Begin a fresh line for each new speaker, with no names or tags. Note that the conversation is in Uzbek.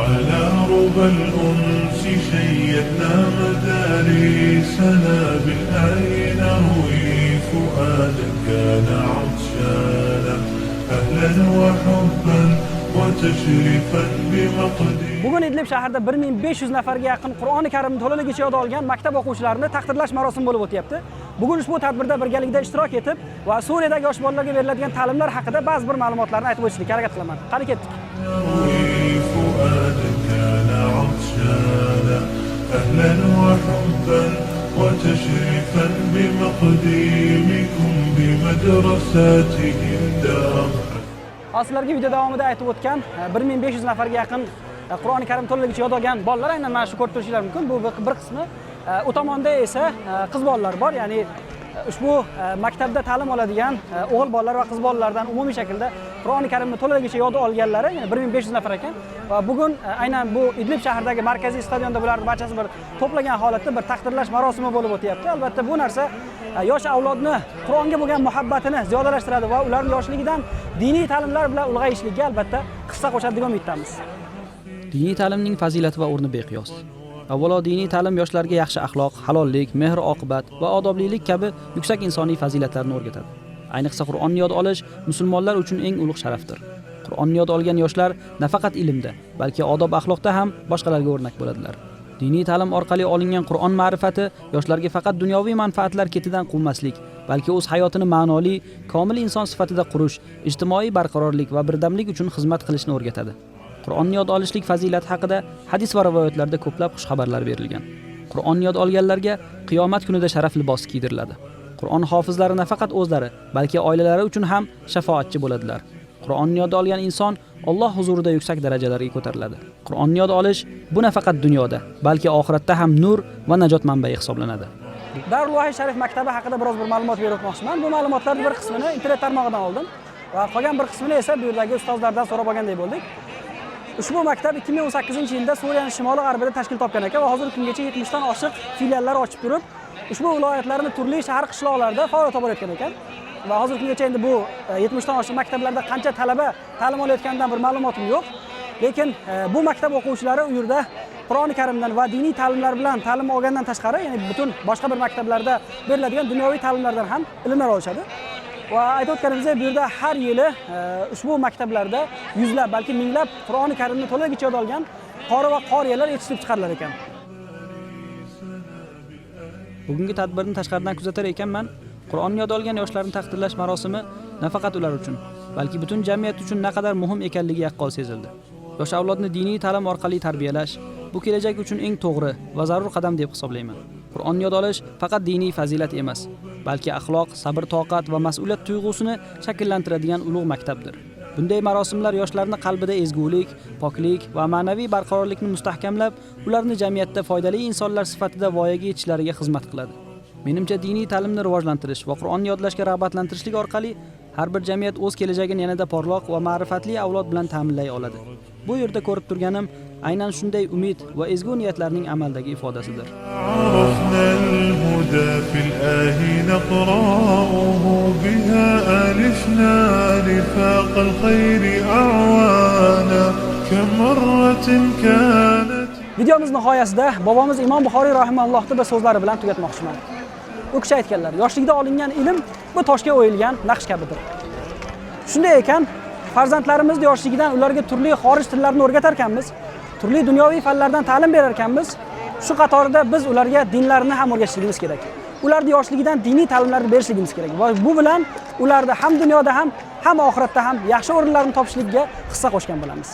على ربى الأنس شيدنا مدارسنا بالآي نروي فؤادا كان عطشانا أهلا وحبا وتشريفا بمقدس.
Bugun Idlib shahrida 1500 nafarga yaqin Qur'oni Karimni to'laligicha yod olgan maktab o'quvchilarini taqdirlash marosimi bo'lib o'tyapti. Bugun ushbu tadbirda birgalikda ishtirok etib va Suriyadagi yosh bolalarga beriladigan ta'limlar haqida ba'zi bir ma'lumotlarni aytib o'tishga harakat qilaman. Qani ketdik.
نروي فؤادا كان عطشانا أهلا وحبا وتشريفا بمقدمكم بمدرساتهم دار.
Hozir sizlarga video davomida aytib o'tgan 1500 nafarga yaqin Qur'oni Karim to'laligicha yod olgan bolalar aynan mana shu ko'rib turishinglar mumkin. Bu bir qismi. U tomonda esa qiz bolalar bor, ya'ni ushbu maktabda ta'lim oladigan o'g'il bolalar va qiz bolalardan umumiy shaklda Qur'oni Karimni to'laligicha yod olganlari, ya'ni 1500 nafar ekan. Va bugun aynan bu Idlib shahridagi markaziy stadionda bularni barchasi bir to'plagan holatda bir taqdirlash marosimi bo'lib o'tyapti. Albatta, bu narsa yosh avlodni Qur'onga bo'lgan muhabbatini ziyodalashtiradi va ularni yoshligidan diniy ta'limlar bilan ulg'ayishligiga albatta hissa qo'shadi degan umiddamiz.
Diniy ta'limning fazilati va o'rni beqiyos. Avvalo, diniy ta'lim yoshlarga yaxshi axloq, halollik, mehr oqibat va odoblilik kabi yuksak insoniy fazilatlarni o'rgatadi. Ayniqsa, Qur'onni yod olish musulmonlar uchun eng ulug' sharafdir. Qur'onni yod olgan yoshlar nafaqat ilmda, balki odob axloqda ham boshqalarga o'rnak bo'ladilar. Diniy ta'lim orqali olingan Qur'on ma'rifati yoshlarga faqat dunyoviy manfaatlar ketidan quvmaslik, balki o'z hayotini ma'noli, komil inson sifatida qurish, ijtimoiy barqarorlik va birdamlik uchun xizmat qilishni o'rgatadi. Qur'onni yod olishlik fazilati haqida hadis va rivoyatlarda ko'plab xushxabarlar berilgan. Qur'onni yod olganlarga qiyomat kunida sharaf libosi kiydiriladi. Qur'on hofizlari nafaqat o'zlari, balki oilalari uchun ham shafoatchi bo'ladilar. Qur'onni yod olgan inson Alloh huzurida yuksak darajalarga ko'tariladi. Qur'onni yod olish bu nafaqat dunyoda, balki oxiratda ham nur va najot manbai hisoblanadi.
Darul Vahiy Sharif maktabi haqida biroz bir ma'lumot berib o'tmoqchiman. Bu ma'lumotlarni bir qismini internet tarmog'idan oldim va qolgan bir qismini esa bu yerdagi ustozlardan so'rab olganday bo'ldik. Ushbu maktab 2018-yilda Suriyaning shimoli g'arbida tashkil topgan ekan va hozirgi kungacha 70 dan oshiq filiallar ochib turib, ushbu viloyatlarni turli shahar qishloqlarida faoliyat olib borayotgan ekan. Va hozirgi kungacha endi bu 70 dan oshiq maktablarda qancha talaba ta'lim olayotganidan bir ma'lumotim yo'q. Lekin bu maktab o'quvchilari u yerda Qur'oni Karimdan va diniy ta'limlar bilan ta'lim olgandan tashqari, ya'ni butun boshqa bir maktablarda beriladigan dunyoviy ta'limlardan ham ilmlar olishadi. Va aytib o'tganimizdek, bu yerda har yili ushbu maktablarda yuzlab, balki minglab Qur'oni Karimni to'laligicha yod olgan qori va qoriyalar yetishtirib chiqarilar ekan.
Bugungi tadbirni tashqaridan kuzatar ekanman, Qur'onni yod olgan yoshlarni taqdirlash marosimi nafaqat ular uchun, balki butun jamiyat uchun naqadar muhim ekanligi yaqqol sezildi. Yosh avlodni diniy ta'lim orqali tarbiyalash bu kelajak uchun eng to'g'ri va zarur qadam deb hisoblayman. Qur'onni yod olish faqat diniy fazilat emas, balki axloq, sabr, toqat va mas'uliyat tuyg'usini shakllantiradigan ulug' maktabdir. Bunday marosimlar yoshlarni qalbida ezgulik, poklik va ma'naviy barqarorlikni mustahkamlab, ularni jamiyatda foydali insonlar sifatida voyaga yetishlariga xizmat qiladi. Menimcha, diniy ta'limni rivojlantirish va Qur'onni yodlashga rag'batlantirishlik orqali har bir jamiyat o'z kelajagini yanada porloq va ma'rifatli avlod bilan ta'minlay oladi. Bu yerda ko'rib turganim aynan shunday umid va ezgu niyatlarning amaldagi ifodasidir.
عرفنا الهدى في الآه نقرأه بها ألفنا رفاق الخير أعوانا كم مرة كانت.
Videomiz nihoyasida bobomiz Imom Buxoriy rahimallohni bir so'zlari bilan tugatmoqchiman. U kishi aytganlar: "Yoshlikda olingan ilm bu toshga o'yilgan naqsh kabidir." Shunday ekan, farzandlarimizni yoshligidan ularga turli xorij tillarini o'rgatar ekanmiz, turli dunyoviy fanlardan ta'lim berar ekanmiz, shu qatorida biz ularga dinlarini ham o'rgatishligimiz kerak. Ularni yoshligidan diniy ta'limlarni berishligimiz kerak va bu bilan ularni ham dunyoda ham, ham oxiratda ham yaxshi o'rinlarni topishligiga hissa qo'shgan bo'lamiz.